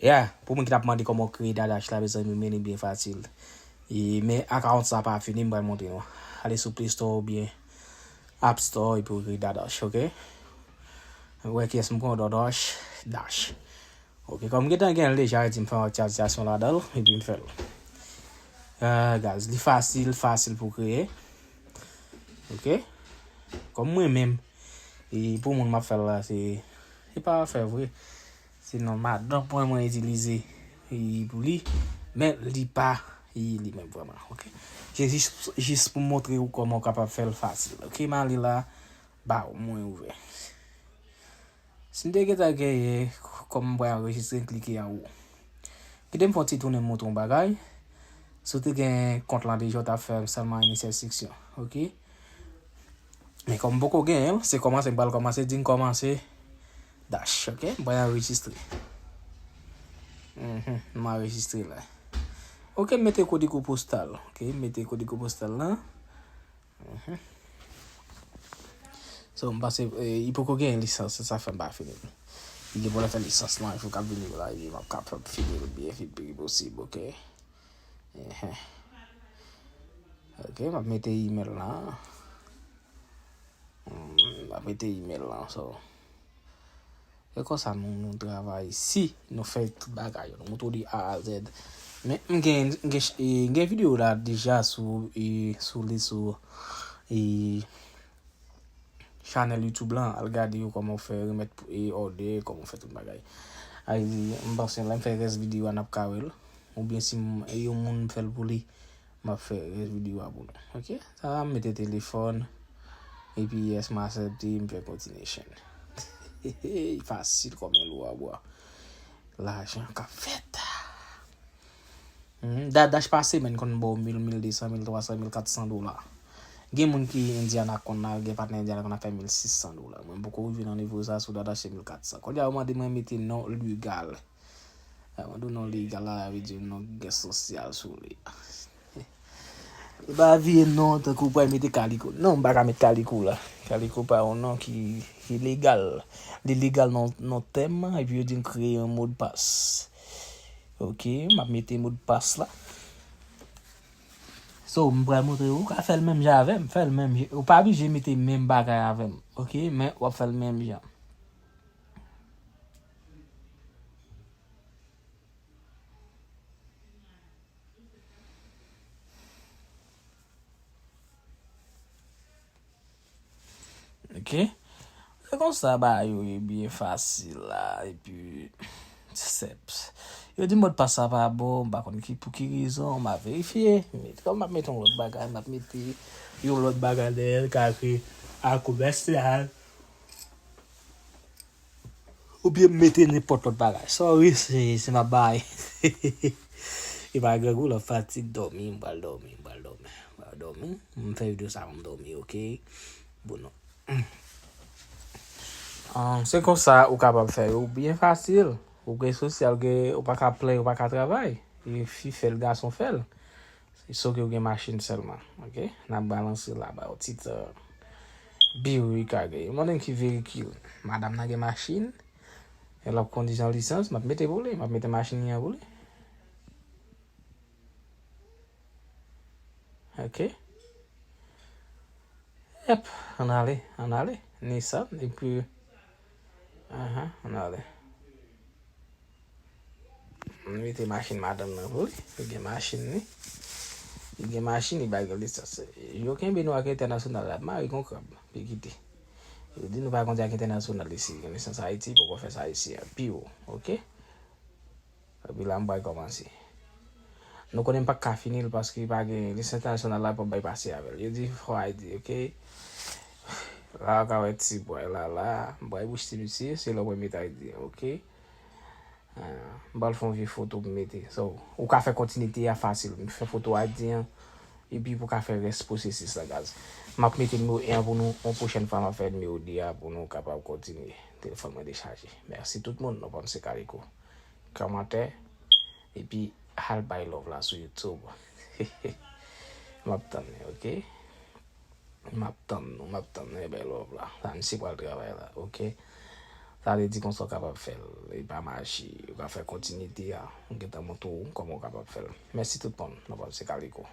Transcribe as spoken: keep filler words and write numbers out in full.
Yeah, pou moun ki t ap mande kòman w kreye Dadash la, mezanmi, men li byen fasil. E, men account sa pa fini, m pral montre nou. Ale sou Play Store oubyen App Store epi w kreye Dadash, ok? Wè kiyès m pran, Dadash, Dash. Ok, kòm m gentan gen l deja, di m fè yon ti aditasyon ladan l, epi m fè l. Ah, guys, li fasil, fasil pou kreye. Ok? Kòm mwen menm, e pou moun m ap fè l la, se, se pa afè vre. Se non madanm mwen mwen itilize e pou li, men li pa e li menm vrèman, ok? Se jis, jis pou montre ou kòman ou kapab fè l fasil, ok? M ale la, ba w, mwen ouvè. Si m te gentan genyen, kòm m pral anrejistre, m klike anwo. Kite m fè yon ti tounen montre yon bagay. Si w te gen kont lan deja, w t ap fè sèlman inisye enstriksyon, ok? Men kòm m poko genyen l, se kòmanse m pral kòmanse, di m kòmanse Dash, ok? M pral anrejistre. Mhm, m anrejistre la. Ok, m mete kodigo postal, ok? M mete kodigo postal lan. Mhm. So, m panse, eh, li poko gen lisans, se sa fè m pa fini l. Li gen pwoblèm fè lisans lan, fò k ap vini la, epi m ap kapab fini l byen vit pi posib, ok? Ehe. Ok, m ap mete email lan. Hmm, m ap mete email lan, so. E konsa nou, nou travay. Si nou fè tout bagay yo, nou montre w de A a Z. Men m gen, m gen, e, m gen videyo la deja sou, e, sou li, sou, e, chanèl YouTube lan, al gade yo kòman w fè remèt pou, e, òdè, kòman w fè tout bagay. Ay, m panse lè m fè rès videyo a, n ap ka wè l. Oubyen si m, e, yon moun m fè l pou li, m ap fè rès videyo a pou nou. Ok? Sa a, m mete telefòn. Epi yes, m aksepte, m fè continuation. Fasil kòm yon lou a bwa. Lajan k ap fèt. Hmm, Dadash pa semèn konn ba w mil, mil de san, mil twa san, mil kat san dola. Gen moun ki Indiana konn al, gen patnè Indiana konn al fè mil sis san dola. Mwen poko rive nan nivo sa, sou Dadash se mil kat san. Kounye a yo mande mwen mete non legal. Lè mwen di w non legal la, sa vle di non gen sosyal sou li. E pa vye non tankou w pral mete Kaliko. Non, m pa ka met Kaliko la. Kaliko pa yon non ki, ki legal. Li legal nan, nan tèm, epi yo di m kreye yon modpas. Ok, m ap mete modpas la. So, m pral montre w, ou ka fè l menm jan avè m, fè l menm jan. Ou pa blije mete menm bagay avè m, ok? Men w ap fè l menm jan. Ok? Se konsa bagay yo ye byen fasil la, epi sèp. Yo di modpas sa pa bon, m pa konn ki, pou ki rezon, m a verifye. Men kòm m ap mete yon lòt bagay, m ap mete yon lòt bagay dèyè l, ka kreye a komèsyal. Oubyen m mete nenpòt lòt bagay. Sorry, se, se m ap bay. E pa grangou, lòt fatig, dòmi, m pral dòmi, m pral dòmi, m pral dòmi. M fè videyo sa pou m dòmi, ok? Bon, non. Ah, se konsa ou kapab fè yo byen fasil. Ou gen sosyal, gen, ou pa ka plenyen, ou pa ka travay. E fi fè l, gason fè l. Se so ke w gen machin sèlman, ok? N ap balanse la, ba w ti tan. Biwi ka gen. Mwen menm ki verikil. Madanm nan gen machin. E l ap kondi jan lisans, m ap mete pou li, m ap mete machin li an pou li. Ok. Yep, ann ale, ann ale. Nissan, epi, ahan, ann ale. M mete machin madanm nan pou li. Li gen machin li. Li gen machin, li pa gen lisans. Yo kenbe nou ak entènasyonal la, ap mare kon krab, pi kite. Yo di nou pa kondi ak entènasyonal isi, gen lisans Ayiti, poko fè sa isi a, pi wo, ok? Epi la, m pral kòmanse. Nou konnen m pa ka fini l paske pa gen lisans entènasyonal la, pa bay pase avè l. Yo di fò I D, ok? La, w ka wè ti bway la, la. M pral bouch ti misye, se lè w mwen met I D, ok? Ah, m pral fè yon vye foto pou m mete. So, ou ka fè kontinite a fasil. M fè foto I D an, epi pou ka fè rès pwosesis la, guys. M ap mete nimewo en an pou nou, yon pwochèn fwa m ap fè nimewo de a pou nou kapab kontinye. Telefòn mwen dechaje. Mèsi tout moun, nou pa m se Kaliko. Kòmantè, epi al bay love la sou YouTube. M ap tann li, ok? M ap tann nou, m ap tann nou, bay love la. La, misye pral travay la, ok? Sa vle di konsa w kapab fè l. Li pa mache. Ou ka fè kontinite a. M gentan montre w kòman w kapab fè l. Mèsi tout moun. Nan pòm se Kaliko.